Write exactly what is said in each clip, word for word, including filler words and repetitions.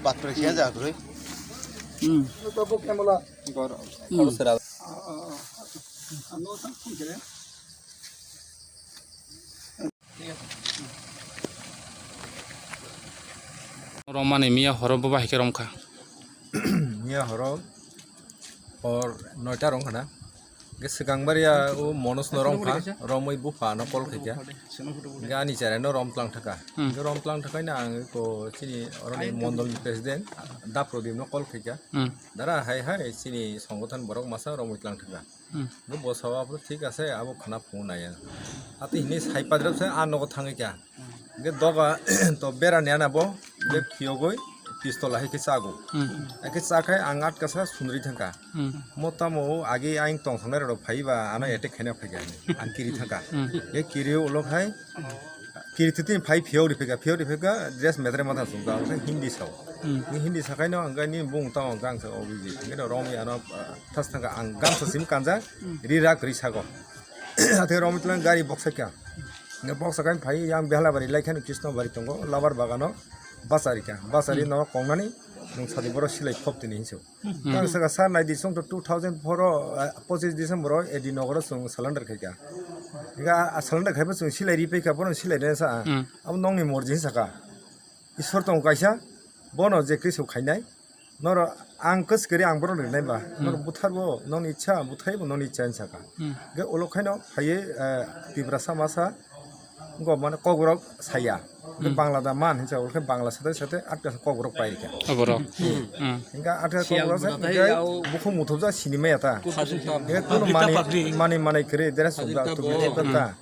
Batre siya ja doi. Hmm. Gor, hmm, gor sera. Romani miya horo bo bahai khe romkha. Miya horo hor noita rong khana. Ge swkang baria o Monos no romkha, romwi bupha no call khaikha. Ge ani chara no rom tlang thaka. Hmm. Ge rom tlang thakai na ang ko chini oroni mondol ni president Daprodip no call khaikha. Hmm. Dara hai hai chini songgothon borok masa romwi tlang thaka. Hmm. Bo bosao abo thik ase, abo khana phungo naiya. Ati hini sai padrep se a nogo thangwi kha. Hingke doga to bera ni ana bo, hingke phiyogoi pistol hai khe chago. Hmm. Hai khe chakhai ang atka sa sunri thangka. Hmm. Mo tamo agi aing tong thangnai rok phaiba ano attack khaina phaikha. Ang kiri thangka. Hmm. Hingke kiri ulo khai, kiri titi phai phiyogri phaikha, phiyogri phaikha, dress metre matha sungka, ang khe Hindi sao. Hmm. Ni Hindi sakai no ang khe ni bung tamo gang sa obiji. Hingke no romwi ano, ah, thas thangka ang gamsa sim kanja, ri rak ri sago. Athe romwi tlang gari boksa kha. Hingke boksa khe phai yang Behlabari lai kheno Krishnobari tongo, labar bagano bachari kha. Bachari no kongnani nwng sadi boro silai khop tini hinso. Hmm. Tang saka sir nai di song to two thousand four o, eh, pochis December o A D Nogoro song surrender khai kha. Hingke a, a surrender khai bo song silai ri pai kha, bono silai rina sa. Hmm. Abo nongni morji hinsa kha. Isor tongo kaisa, bono je kri sok khainai. Noro ang kwchwkari ang borok rinai ba, hmm, noro butharbo noni ichha, buthaibo noni ichha hinsa kha. Hmm. Ge ulo khaino phaiwi, eh, Tiprasa masa, wngkha mane Kokborok saya. Ge, hmm, Bangla da man hinsa, ulo khe Bangla sate sate atka Kokborok pai rikha. Oborok. Hmm. Hmm. Hingke atka Kokborok sa, hingke bukhuk muthubjak sini maya ta. Ge kuno mani, mani, mani kwrwi dress sumjak, tubui ta.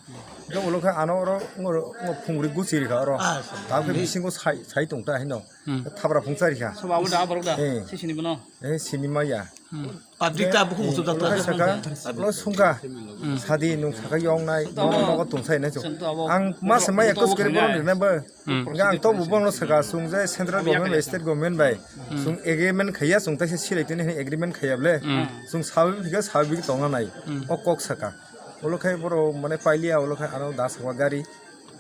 Ge ulo khe ano oro, ngo, ngo phungri guchi rikha oro. Ah, tabuk khe bisingo sai, sai tong ta hino. Hmm. Thabra phungsa rikha. Soba abo da, aborok da? Eh. Si sini bono? Eh, sini maya. Hmm. Public ta bukhuk muchuk eh, jak ta. Saka, lo sungka. Hmm. Sadi nung saka yong nai, nogo tungsai nai chuk. Ang mas maya kwchwkari bono rinai bo. Hmm. Hingke ang to bo bono saka sung je central government bai, state government bai. Hmm. Sung agreement khaiya, sung taisa silai tini agreement khaiya ble. Hmm. Sung sabik hingke sabik tongna nai. Hmm. O kok saka. Ulo khai boro mane pailiya, ulo khai ano da saka gari.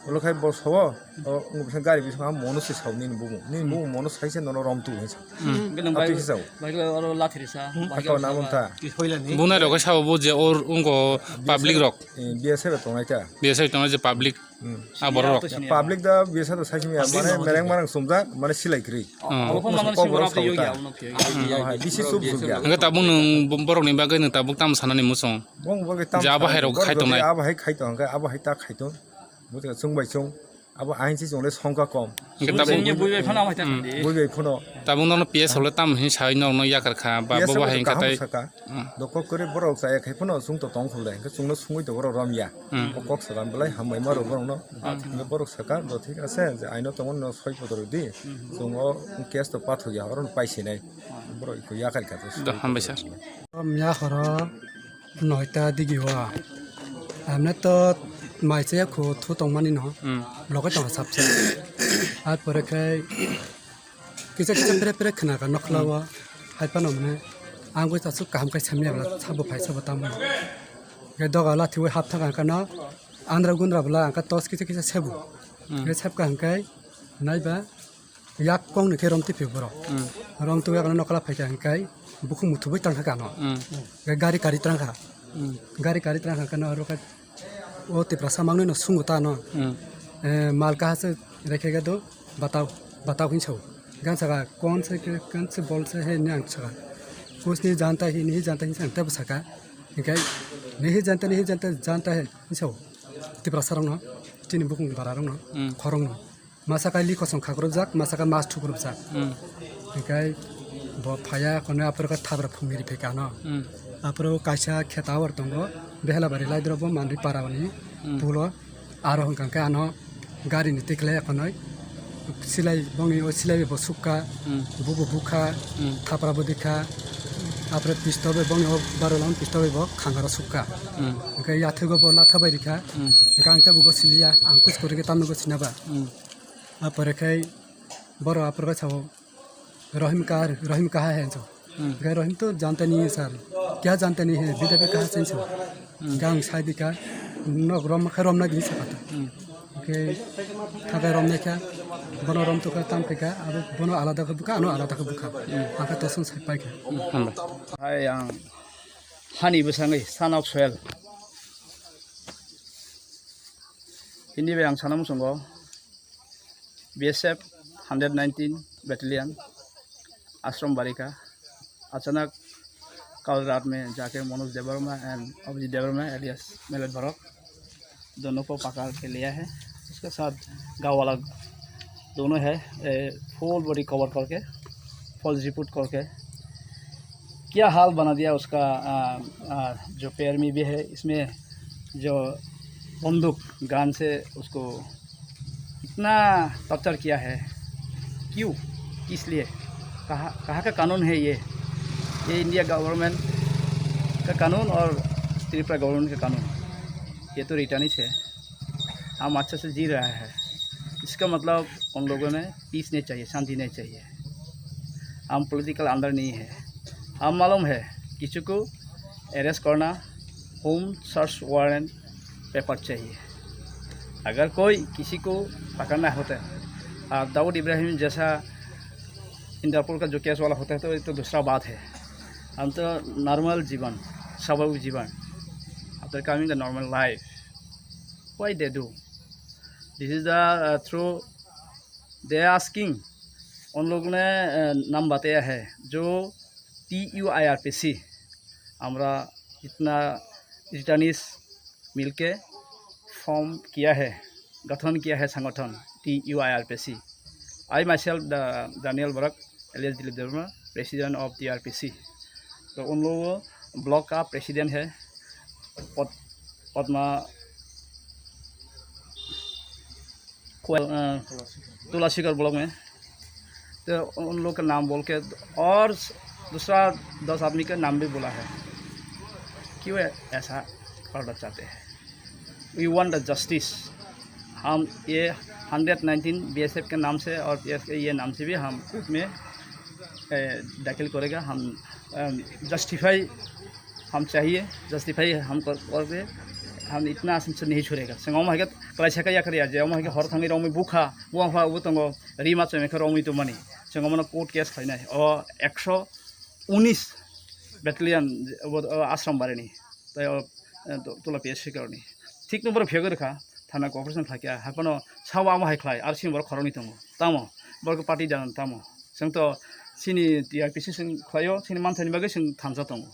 Ulo khai bo sao, o, wng bwsang gari bising ha mono se sao nini bumu. Nini bumu mono sai se nono rom tu hinsa. Hmm. Abtwi se sao. Bai oro lathi risa. Hmm. Ako na monta. Bunai rok sao bo je or ungo public rok. Eh, B S F tongnai ta. B S F tongnai je public. Hmm. A borok rok. Public da B S F to sai simi mane mereng marang sumjak mane silai kri. Hmm. Abo pho mangan si borok sao ta. Hai bisi sub sub ya. Hingke tabuk nwng borok ni bagwi nwng tabuk tam sanani muchung. Bong bagwi tam. Je abo hai rok khai tongnai. Abo hai khai tong hingke abo hai ta khai tong. Buti chwng bai chwng. Abo ain si chwng le songkha kom. Hingke tabuk bui bai phano abo hai ta khai di. Bui bai phano. Tabuk nono P S hole tam hin sai nono yakar kha ba bo bo hai hingka tai. Dokok kore borok chaya khai phano chwng to tong khole hingke chwng no sungui to borok rom ya. Hmm. O kok salam belai hambai ma rok borok no. Hmm. Hingke borok saka do thik ase je aino tongo no soi podor di. Hmm. Chwng o case to pathok ya oro no pai sinai. Borok iko yakar kha to. Do hambai sir. Miya horo noita digi o. Amne to mai chaya khu thu tongmani no. Hmm. Loge tong sapsa. Ar pore khai kisa kisa pere pere khna ka nokla o. Hmm. Hai pano mane ang goi tasuk kaham kai samya bla sabo phai sabo tamo. Ge doga la thiwi hap thang ka no. Andra gundra bla ang ka tos kisa kisa sebu. Hmm. Ge sep ka hangkai nai ba. Yak kong ni khe rom twi phio borok. Hmm. Rom twi yak no nokla phai kha hingkai bukhuk muthubui tang kha kano. Hmm. Ga-, gari kari tang kha. Hmm. Gari kari tang kha kano aro kha o Tiprasa mangno no sungo ta no. Hmm. Eh, mal kaha se rekhe ga do batao, batao hin sao. Gan saka kon se ke, kon se bol se he ni ang saka. Kuch nahi janta hai, nahi janta hai, saka. Hingkai nahi janta, nahi janta, janta hai hin sao. Tiprasa rok no, chini bukhuk bara rok no, hmm, khorok no. Masa kai liko song khakrupjak, masa kai mas thukrupjak. Hmm. Hinkhe bo phaiya, kono aphuru khe thabra phungni ri phaikha no. Hmm. Aphuru kaisa kheta hor tongo, Behelabari laidrobo Manri para oni, hmm, pulo. Aro hwnkha khe ano gari ni tikhle khonoi silai bongni o silai bo sukha, hmm, bubo bukha, hmm, thapra bo dikha, aphuru pistol bai bongni o baro lang pistol bai bo khangaro sukha. Hmm. Hinkhe yathego bo latha bai rikha. Hmm. Hinkhe ang tabuk go siliya, ang kuchukuri khe tamni go sinaba. Hmm. Apore khai boro aphuru khe sao, "Rahim kaha, Rahim kaha hai?" hinso. Hmm. Gai Rahim to janta nahi hai sir. "Kya janta nahi hai? Bida bhi kaha se?" hinso. Hmm. Gai ang sai dikha. Nok rom khe romnai bini sakha ta. Hmm. Oke, thakai romnai kha, bono rom tokha tam khaikha, abo bono alada khe bukha, ano alada khe bukha. Hmm. Hakhe tosong sai paikha. Hambai. Hai ang hani bwsangwi son of soil. Hindi bai ang sana muchungo B S F hundred nineteen battalion Ashram Barika. अचानक कल रात में जाके मनोज देववर्मा and Abhijit Debbarma alias millet Bharat दोनों को पकड़ के लिया है। उसके साथ गाँव वाला दोनों है, ए, फुल बॉडी कवर करके, फुल रिपोर्ट करके, क्या हाल बना दिया उसका, आ, आ, जो पैर में भी है, इसमें जो बंदूक, गन से उसको इतना टॉर्चर किया है, क्यों, किस लिए, कहाँ, कहाँ का कानून है ये? ये इंडिया गवर्नमेंट का कानून और त्रिपुरा गवर्नमेंट का कानून, ये तो रिटर्निस्ट है। हम अच्छे से जी रहा है, इसका मतलब उन लोगों में पीस नहीं चाहिए, शांति नहीं चाहिए। हम पॉलिटिकल अंदर नहीं है। हम मालूम है, किसी को अरेस्ट करना, होम सर्च वारंट पेपर चाहिए। अगर कोई किसी को पकड़ना होता है, आ, दाऊद इब्राहिम जैसा इंटरपोल का जो केस वाला होता है, तो ये तो दूसरा बात है। हम तो नॉर्मल जीवन, स्वाभाविक जीवन, after coming the normal life, why they do? This is the, uh, through they are asking, उन लोग ने, अ, नाम बताया है, जो T U I R P C, हमारा जितना रिटर्निस्ट मिलके फॉर्म किया है, गठन किया है संगठन T U I R P C. I myself, the Daniel Barak, alias Dilip Debbarma, president of T R P C। तो उन लोगों ब्लॉक का प्रेसिडेंट है पद-, पद्मा कोयल, अ, तुलासीकर ब्लॉक में। तो उन लोग का नाम बोल के और दूसरा दस आदमी का नाम भी बोला है। क्यों है ऐसा करना चाहते हैं? We want the justice। हम ये hundred nineteen B S F के नाम से और पी एफ के ये नाम से भी हम कोर्ट में, ए, दाखिल करेगा। हम, अम, जस्टिफाई हम चाहिए, जस्टिफाई हम कर, करके हम इतना आसान से नहीं छोड़ेगा। Sengom hai ke kalai saka yakar ya, je om hai ke hor thangi romwi bukha, buang pha ubu tongo, rima chome khe romwi tumani। Sengom no court case khainai, o ekso unis battalion, obo, o Ashram Barini, tai o, eh, to-, Tola P S C koroni. Thik no borok phiyogwi rwkha, thana cooperation khlai kha, hai phano sabo amo hai khlai, R C M borok khoroknwi tongo. Tamo, borok party jalan tamo. Chwng to chini T R P C chwng khlaio, chini manthani bagwi chwng thansa tongo.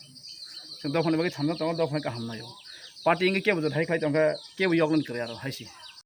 Chwng dophani bagwi thansa tongo, dophani kaham naio. Party wngwi kebo jot hai khlai tongkha, kebo yoknani kwrwi aro hai se.